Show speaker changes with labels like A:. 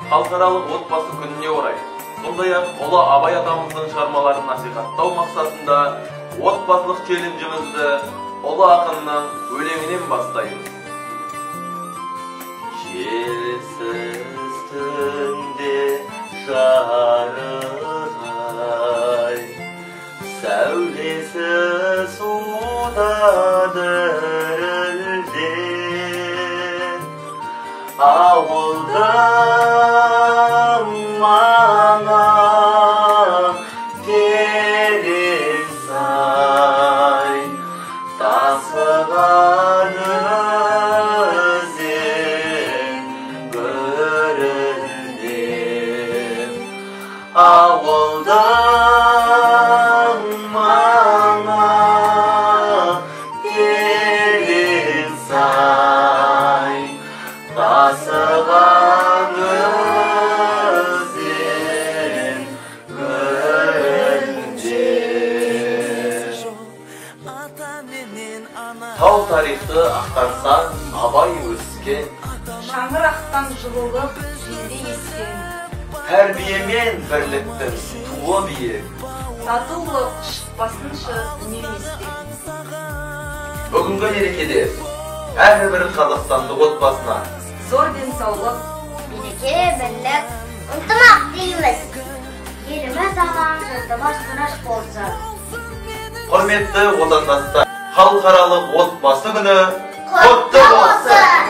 A: Халықаралық отбасы күніне орай, сондай-ақ ұлы Абай атамыздың шығармаларын насихаттау мақсатында отбасылық челленджімізді ұлы ақынның өлеңінен бастаймыз. Желсіз түнде жарық ай, сәулесі суда дірілдеп, ауылдың маңы терең сай, тасыған өзен гүрілдеп, ауылдың маңы терең сай, тасыған өзен гүрілдеп. Тау тарихты ақтарсаң, Абай өскен,
B: шаңырақтан жылылық желдей ескен,
A: тәрбиемен бірліктің туы биік,
B: татулық шықпасыншы үнем естен.
A: Бүгінгі мерекеде әрбір қазақстандық отбасына
B: зор денсаулық,
C: береке, бірлік, ынтымақ дейміз. Еліміз аман, жұртымыз тыныш болсын.
A: Құрметті отандастар, халықаралық отбасы күні құтты болсын!